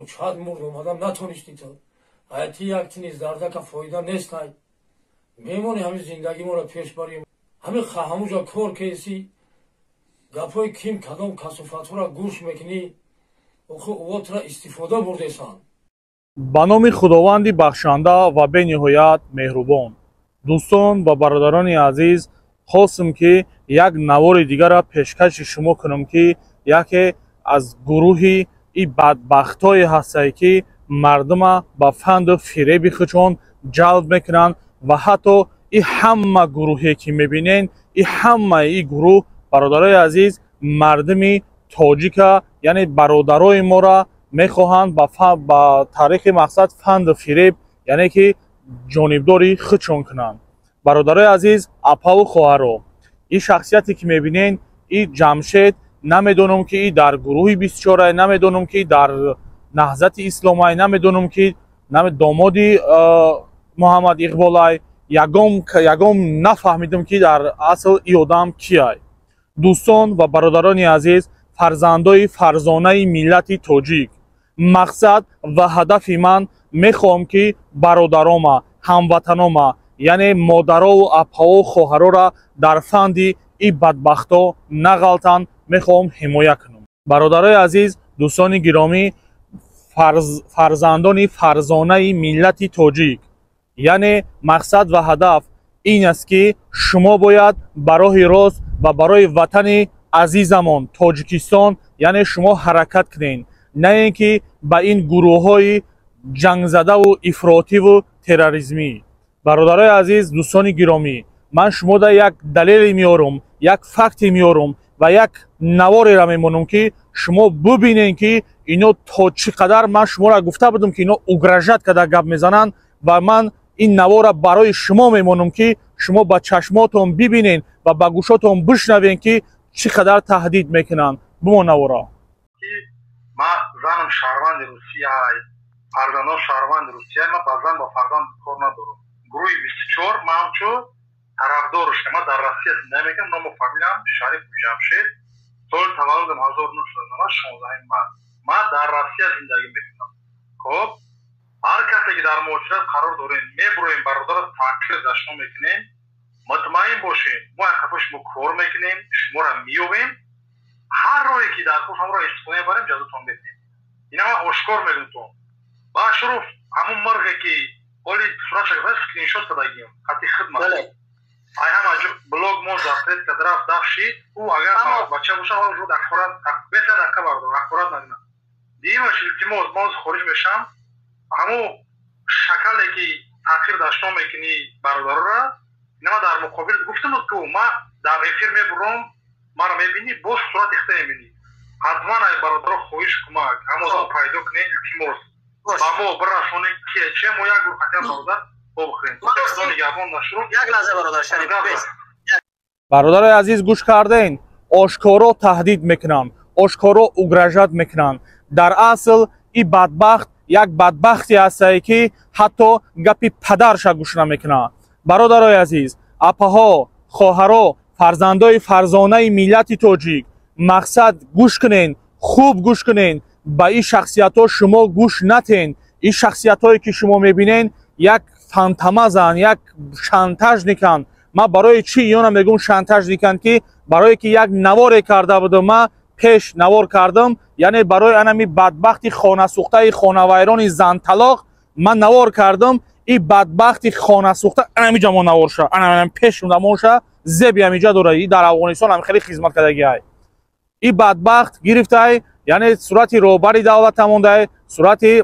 Чад мурд омадам, натонисти ту. Ай ти як тини зардака фоида нестай. Мемони ҳамин зиндагиморо пеш барем. Ҳамин ҳамуҷа кор кеси, гапҳои ким кадом касофатҳоро гӯш мекунӣ, охи увотра истифода бурдесанд. Ба номи Худованди бахшанда ва бениҳоят меҳрубон. Дӯстон ва бародарони азиз, хостем, ки як навори дигарро пешкаши шумо кунам, ки яке аз гурӯҳи и бадбахтое ҳастае, ки мардума ба фанду фиреби худшон ҷалб мекунанд. Ва ҳатто и ҳама гурӯҳе ки мебинен, и ҳамаи и гурӯҳ, бародарои азиз, мардуми тоҷика, яъне бародарои моро мехоҳанд ба таърихи мақсад фанду фиреб, яъне ки ҷонибдори худшон кунанд. Бародарои азиз, апаву хоҳаро, ин шахсияте ки мебинен, и Ҷамшед, намедонам, ки и дар гурӯҳи 24-ай, намедонам, ки дар Наҳзати Исломай, намедонам, ки домоди Муҳаммад Иқболай, ягон нафаҳмидам, ки дар асл и одам киай. Дӯстон ва бародарони азиз, фарзандои фарзонаи миллати тоҷик, мақсад ва ҳадафи ман мехоҳам, ки бародарома, ҳамватанома, яъне модарову апао, хоҳарора дар фанди и бадбахто нағалтанд, мехоҳам ҳимоя кунам. Бародарои азиз, дӯстони гиромӣ, фарзандони фарзонаи миллати тоҷик, яъне мақсад ва ҳадаф ин аст, ки шумо бояд ба роҳи рост ва барои ватани азизамон Тоҷикистон, яъне шумо ҳаракат кунед, на ин ки ба ин гурӯҳҳои ҷангзадаву ифротиву терроризмӣ. Бародарои азиз, дӯстони гиромӣ, ман шумода як далеле меорам, як факте меорам ва як навореро мемонам, ки шумо бубинед, ки ино то чӣ қадар. Ман шуморо гуфта будам, ки ино угрожать карда гап мезананд, ва ман ин навора барои шумо мемонам, ки шумо ба чашмотон бибинед ва ба гӯшотон бишнавед, ки чӣ қадар таҳдид мекунанд. Бимон навора. Ман занам шаҳрванди Русияй, фарзандон шаҳрванди Русия, ман ба зан, ба фарзанд кор надорам. Гурӯҳи 24 ман ҳамчун тарафдорш, ман дар Россия зиндагӣ мекунам. Ному фамилиям Шариф Ҷамшед, соли таваллудам 1990, 16 март. Ман дар Россия зиндагӣ мекунам. Хоб, ҳар касе ки дар муҳоҷират қарор дорем, мебуроем, бародарро таъқир дашно мекунем. Мутмаин бошем, мо қафо шумо кор мекунем, шуморо меёбем, ҳар роҳе ки дар кор ҳамроҳ истифода мебарем, ҷазотон медиҳем. Ина ман ошкор мегӯм. Ба Ашуров, ҳамун мурғе ки оли суратша скриншот кардагим, хати хидмат ай ҳама блог мо запрет кард, рафт, даф шид. Ӯ агар бача боша, ахборат бесад ака бардор, ахборат нагина диимаш. Илтимос, мо хориҷ мешам, ҳамун шакале ки таъхир дашно мекунӣ бародарора, ина дар муқобил гуфтам, ку ма дар эфир мебурам, маро мебинӣ, боз сурати ихта мебинӣ. Ҳатман ай бародаро хоҳиш, кӯмак ҳамозон пайдо кунед, илтимос, ба мо бирасонед, ки че мо як гурӯҳ хатиам бародар бохӯрем. Худо нигаҳбон, нашур. Як лаҳза, бародар Шариф. Бародарои азиз, гӯш карден, ошкоро таҳдид мекунанд, ошкоро угрожать мекунанд. Дар асл и бадбахт як бадбахте ҳастае, ки ҳатто гапи падарша гӯш намекунад. Бародарои азиз, апаҳо, хоҳаро, фарзандои фарзонаи миллати тоҷик, мақсад гӯш кунен, хуб гӯш кунен. Ба ин шахсиятҳо шумо гӯш натен. Ин шахсиятҳое ки шумо мебинен, як фантамазанд, як шантажниканд. Ман барои чӣ иёна мегӯм шантажниканд? Ки барое ки як наворе карда будам, ман пеш навор кардам, яъне барои анами бадбахти хонасӯхтаи хонавайрони занталоқ ман навор кардам. И бадбахти хонасӯхта анамиҷа мо наворша, анам пеш намоша зеби амиҷа дора. И дар Афғонистон ҳам хеле хизмат кардагиай. И бадбахт гирифтай, яъне сурати роҳбари давлата мондай, сурати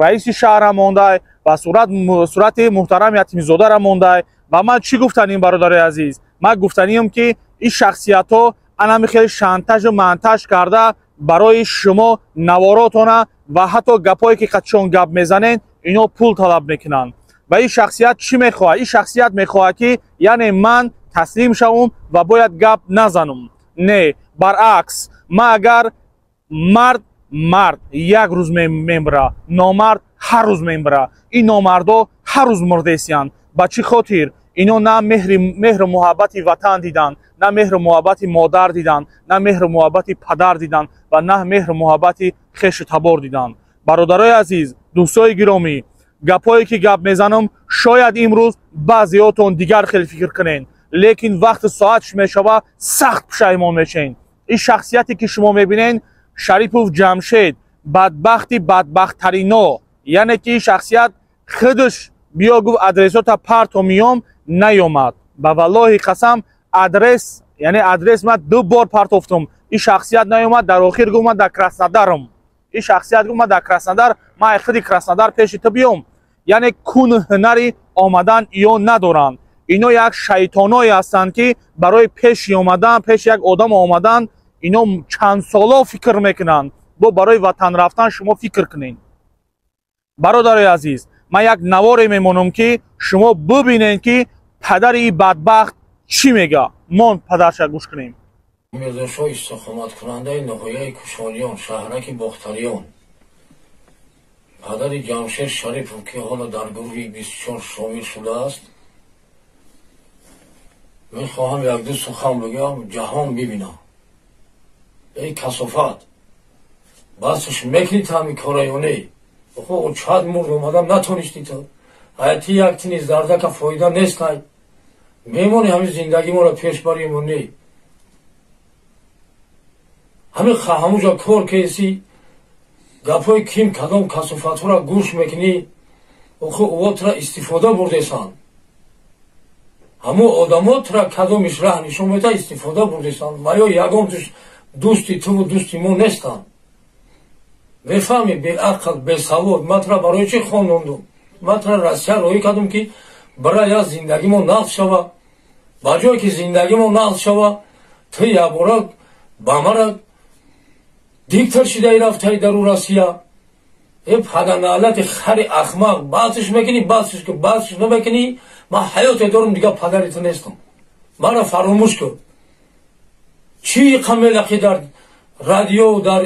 раиси шаҳра мондай ва сурати муҳтарам Ятимзодарам мондай. Ва ман чӣ гуфтаним, бародари азиз? Ман гуфтаниам, ки ин шахсиятҳо анами хеле шантажу мантаж карда барои шумо наворотона ва ҳатто гапҳое ки қадшон гап мезанед, ино пул талаб мекунанд. Ва ин шахсият чӣ мехоҳад? Ин шахсият мехоҳад, ки яъне ман таслим шавам ва бояд гап назанам. Не, баръакс, ман агар мард, мард як рӯз мемира, номард ҳар рӯз мемира. Ин номардо ҳар рӯз мурдесиянд. Ба чӣ хотир? Ино на меҳру муҳаббати ватан диданд, на меҳру муҳаббати модар диданд, на меҳру муҳаббати падар диданд ва на меҳру муҳаббати хешу табор диданд. Бародарои азиз, дӯстои гиромӣ, гапҳое ки гап мезанам, шояд имрӯз баъзеҳотон дигар хел фикр кунед, лекин вақти соатш мешава, сахт пушаймон мешавед. Ин шахсияте ки шумо мебинед, Шарипов Ҷамшед, бадбахти бадбахттарино, яъне ки ин шахсият худаш биё гуфт, адресота парто миём, наёмад. Ба валлоҳи қасам, адрес, яъне адрес ман ду бор партофтум, ин шахсият наёмад. Дар охир гуфт, ман дар Краснодарам. Ин шахсият гуфт, ман дар Краснодар, ман худи Краснодар пеши ту биём? Яъне куну ҳунари омадан ё надоранд. Ино як шайтоное ҳастанд, ки барои пеши омадан, пеши як одам омадан ино чандсоло фикр мекунанд. Бо барои ватан рафтан шумо фикр кунед. Бародарои азиз, ман як наворе мемонам, ки шумо бубинед, ки падари ин бадбахт чӣ мега. Мон падарша гӯш кунем. Мирзошоҳ, истиқоматкунандаи ноҳияи Кушониён, шаҳраки Бохтариён, падари Ҷамшед Шарипов, ки ҳоло дар гурӯҳи 24 шомил шудааст, мехоҳам якду сухан бигӯям, ҷаҳон бибинам. Эй касофат, басш мекунӣ ту ҳамин кора ё не? Охо, чад мурд омадам, натонистӣ ту. Аяти як тини зардака фоида нестай. Мемонӣ ҳамин зиндагиморо пеш барем ё не? Ҳамин ҳамуҷа кор кеси, гапҳои ким кадом касофатҳоро гӯш мекунӣ. Охо, увотра истифода бурдесанд. Ҳамун одамо тура кадомиш раҳ нишон мета, истифода бурдесанд. Ва ё ягонтуш дӯсти туву дӯсти мо нестанд. Мефаҳмӣ, беақл, бесавод? Ман тура барои чӣ хонондум? Ман тура Россия роҳӣ кардум, ки бара я зиндагимо нағз шава. Ба ҷое ки зиндагимо нағз шава, ту якбора ба мара диктор шидаи, рафтаи дару Россия. Э паданаълати хари ахмақ, баъсиш мекунӣ, баъсиш ки баъсиш намекунӣ, ман ҳаёте дорум, дигар падари ту нестам, мара фаромӯш кун. Чӣ қамелақӣ дар радио, дар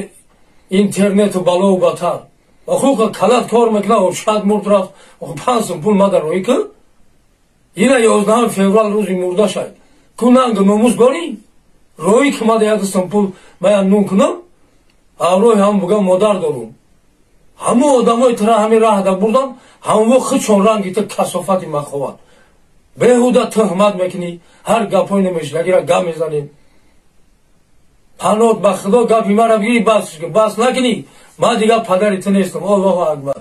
интернету балову батар? Охука калат кор мекуна, шад мурд рафт, 5 сум пул мада роҳӣ кун. Ина 11 феврал рӯзи мурда шай ку, нангу номус дорӣ? Роҳӣ ки мада 1 сум пул, мая нун кунам, авроҳи ҳам бугам, модар дорум. Ҳамун одамои тура ҳамин раҳда бурдан, ҳамво худшон ранги ту касофати маховат. Беҳуда тӯҳмат мекунӣ, ҳар гапҳои намешинагира гап мезанӣ. Панот ба Худо, гапи мара бигирӣ, бас бас накунӣ, ман дигар падари ту нестам. Аллоҳу акбар.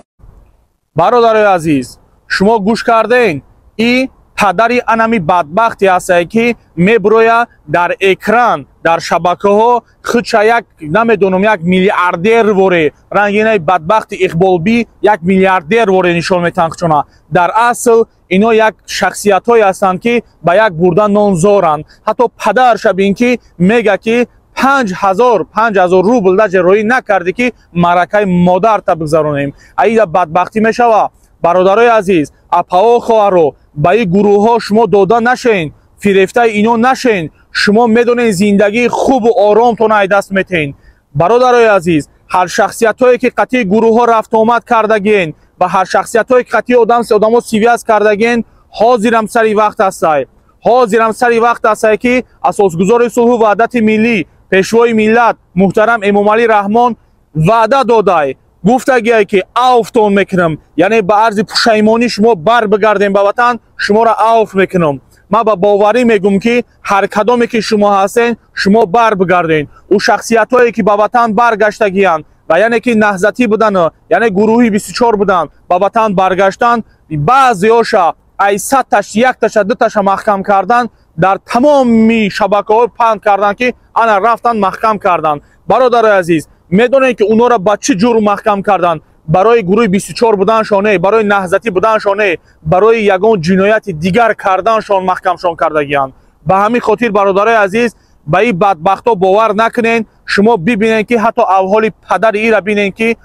Бародарои азиз, шумо гӯш кардем. И падари анами бадбахте ҳастае, ки мебуроя дар экран, дар шабакаҳо, худша як намедонам, як миллиардер воре, рангинаи бадбахти Иқболбӣ, як миллиардер воре нишон метаҳанд худшона. Дар асл ино як шахсиятҳое ҳастанд, ки ба як бурда нон зоранд. Ҳатто падарша бин, ки мега, ки 5000, 5000 рубл даже роӣ накардӣ, ки маъракаи модарта бигзаронем. Аида бадбахтӣ мешава. Бародарои азиз, апао, хоҳаро, ба ин гурӯҳҳо шумо дода нашен, фирефтаи ино нашен. Шумо медонед, зиндагии хубу оромтон ай даст метен. Бародарои азиз, ҳар шахсиятҳое ки қатъии гурӯҳҳо рафтуомад кардагиен ва ҳар шахсиятҳое ки қатъии одамо связь кардагиен, ҳозирам сари вақт ҳастай, ҳозирам сари вақт ҳастай, ки асосгузори сулҳу ваҳдати миллӣ, пешвои миллат муҳтарам Эмомалӣ Раҳмон ваъда додай, гуфтагие, ки авфтон мекунам, яъне ба арзи пушаймонӣ шумо бар бигардем ба ватан, шуморо авф мекунам. Ман ба боварӣ мегӯм, ки ҳар кадоме ки шумо ҳастен, шумо бар бигарден. Ӯ шахсиятҳое ки ба ватан баргаштагиянд ва яъне ки наҳзатӣ будану яъне гурӯҳи 24 буданд, ба ватан баргаштанд, баъзеоша ай 100-таш якташа, дуташа маҳкам кардан, дар тамоми шабакаҳо панд карданд, ки ана рафтан, маҳкам карданд. Бародарои азиз, медонед, ки онҳоро ба чӣ ҷурм маҳкам карданд? Барои гурӯҳи 24 буданшон не, барои наҳзатӣ буданшон не, барои ягон ҷинояти дигар карданшон маҳкамшон кардагиянд. Ба ҳамин хотир, бародарои азиз, ба ин бадбахтҳо бовар накунед. Шумо бибинед, ки ҳатто авҳоли падари ира бинед, ки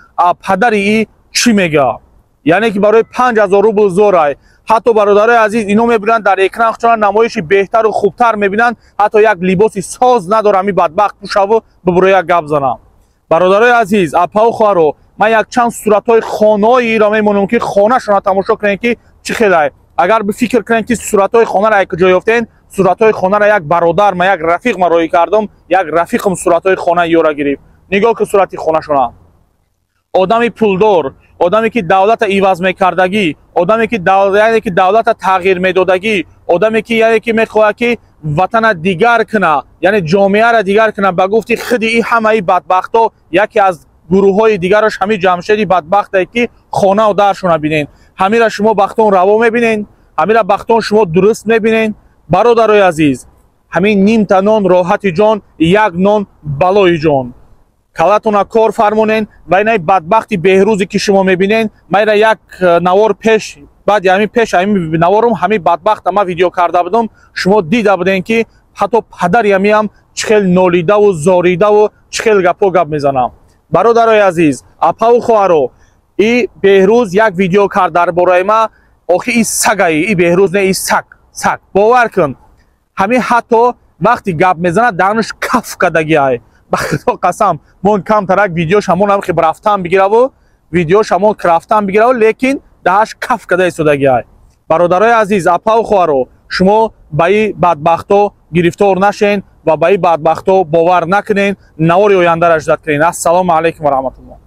падари и чӣ мега, яъне ки барои 5000 рубл зорай. Ҳатто, бародарои азиз, ино мебинанд дар экран хучона намоиши беҳтару хубтар мебинанд, ҳатто як либоси соз надорам ҳамин бадбахт пӯшаву бибуроя гап занам. Бародарои азиз, апау, хоҳаро, ман якчанд суратҳои хонаҳои иро мемонам, ки хонашона тамошо кунед, ки чӣ хелай. Агар бификр кунед, ки суратҳои хонаро як ҷо ёфтен, суратҳои хонаро як бародар ма, як рафиқ ма роҳӣ кардам, як рафиқам суратҳои хонаи ёра гирифт. Нигоҳ ки сурати хонашона. Одами пулдор, одаме ки давлата иваз мекардагӣ, одаме ки яъне ки давлата тағйир медодагӣ, одаме ки яъне ки мехоҳад, ки ватана дигар куна, яъне ҷомеаро дигар куна. Ба гуфти худи и ҳамаи бадбахтҳо, яке аз гурӯҳҳои дигараш ҳамин Ҷамшеди бадбахте, ки хонау даршона бинен. Ҳамира шумо бахтон раво мебинен? Ҳамира бахтон шумо дуруст мебинен? Бародарои азиз, ҳамин нимта нон роҳати ҷон, як нон балои ҷон. Калатона кор фармонен. Ва инаи бадбахти Беҳрӯзе, ки шумо мебинен, майра як навор пеш, баъди ҳамин, пеш ҳамин наворум, ҳамин бадбахта ман видео карда будам. Шумо дида будем, ки ҳатто падари ҳамиам чӣ хел нолидаву зоридаву чӣ хел гапҳо гап мезанам. Бародарои азиз, апаву хоҳаро, и Беҳрӯз як видео кард дар бораи ма. Охи, и сагаи, и Беҳрӯз не, и саг, саг, бовар кун. Ҳамин ҳатто вақти гап мезанад, даҳанаш каф кардагиай. Ба Худо қасам, мон камтарак видеош ҳамон ҳам рафтан бигираву, видеош ҳамон рафтан бигираву, лекин даҳаш каф карда истодагиай. Бародарои азиз, апаву хоҳаро, шумо ба и бадбахтҳо гирифтор нашен ва ба и бадбахтҳо бовар накунен. Навори ояндаро ждать кунен. Ассалому алайкум ва раҳматуллоҳ.